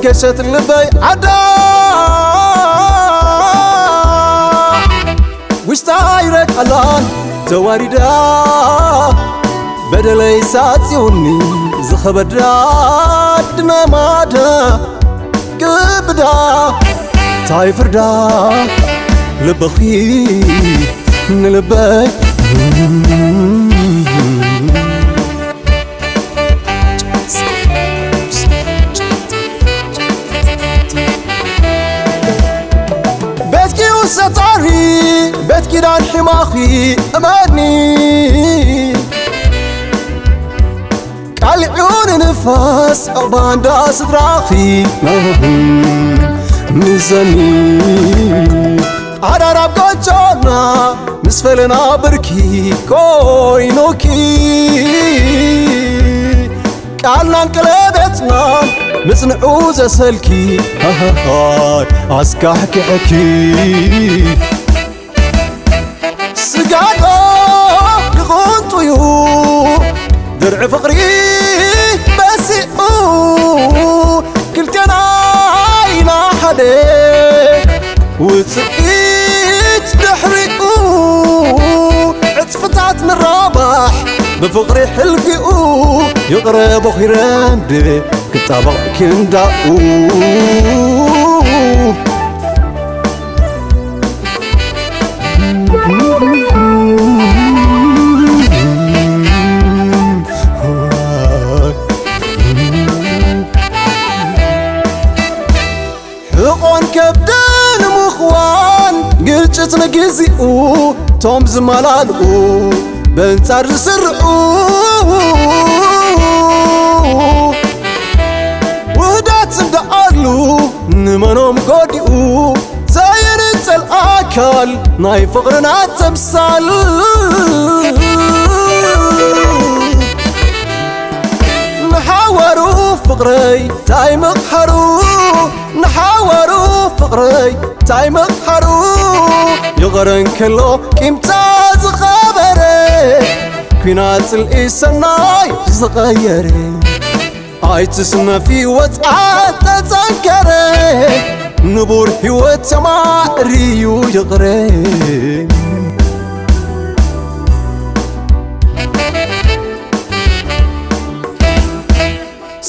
ገሸት ልበይ ዓዳ ውሽጣ ይረቃላን ተዋሪዳ በደለይ ሳጽዩኒ ዝኸበዳ ድመማዳ ግብዳ ታይ ፍርዳ ልበኺ ንልበይ ቤትኪ ውሰታሪ ቤት ኪዳን ሕማኺ እመኒ ቃልዑ ንንፋስ ዕቕባንዳ ስድራኺ ምዘኒ ኣዳራብ ጎጆና ምስ ፈለና ብርኪ ኮይኑኪ ቃልናን ቀለቤትናን ምጽንዑ ዘሰልኪ ሃሃሃይ ኣስካሕኪሕኪ ስጋዶ ይቕንጡዩ ድርዒ ፍቕሪ በሲዑ ክልቴና ኢና ሓደ ውፅኢት ድሕሪኡ ዕፅፍታት ንራባሕ ብፍቕሪ ሕልፊኡ ይቕረ ቦኺረ እንደ ክጣበቕ ክንዳኡ ሕቖን ከብድን ምኽዋን ግጭት ንግዚኡ ቶም ዝመላልኡ በንጻር ዝስርዑ ውህደት እንደኣሉ ንመኖም ጎዲኡ ዘይንጸል ኣካል ናይ ፍቕርና ተምሳል ንሓዋሩ ፍቕረይ ታይ ምቕሓሩ ንሓዋሩ ፍቕረይ ታይ ምቕሓሩ ይቕረ እንከሎ ቂምታ ዝኸበረ ኲና ጽልኢ ሰናይ ዝቐየረ ኣይትስነፊ ወጽዓ ተጸንከረ ንቡር ህይወት ተማዕርዩ ይቕረ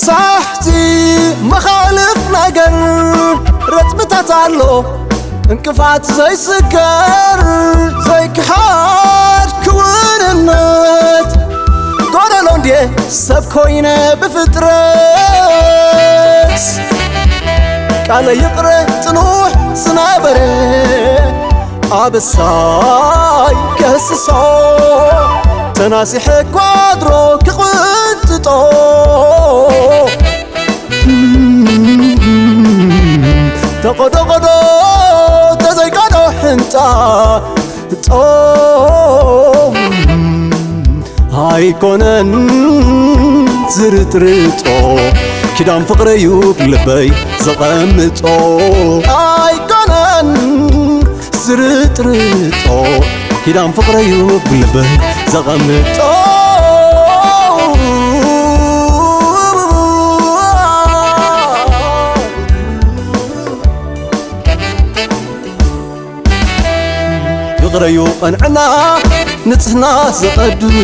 ሳሕቲ መኻልፍ ነገር ረጥብታት ኣሎ እንቅፋት ዘይስገር ዘይክሓድ ክውንነት ጎደሎ እንድየ ሰብ ኮይነ ብፍጥረት ቃለ ይቕረ ጽኑሕ ዝነበረ ኣበሳይ ከስሶ ተናሲሐ ኳድሮ ክቕንጥጦ ተቐዶ ቐዶ ተዘይቀዶ ሕንጣ ጦ ኣይኮነን ዝርጥርጦ ኪዳን ፍቕረዩ ብልበይ ዘቐምጦ ኣይኮነን ዝርጥርጦ ኪዳን ፍቕረዩ ብልበይ ዘቐምጦ ይቕረዩ ቐንዕና ንጽህና ዘቐድም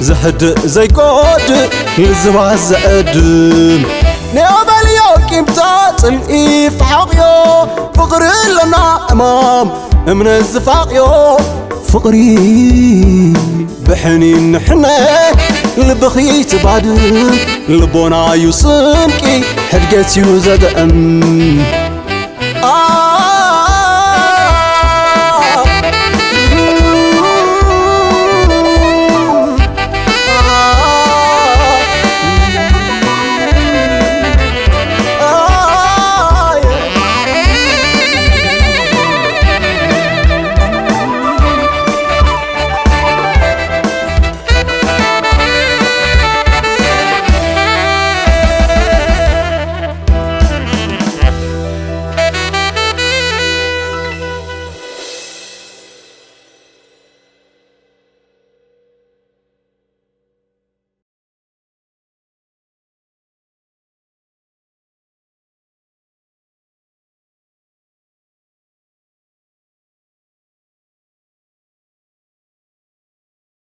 ዘህድእ ዘይጎድእ ልዝባ ዘዕድም ኔኦበልዮ ቂምታ ጽልኢ ፍሓቕዮ ፍቕሪ ኣለና እማም እምነት ዝፋቕዮ ፍቕሪ ብሕኒ ንሕነ ልብኺ ትባድም ልቦናዩ ስንቂ ሕድገትዩ ዘጥዕም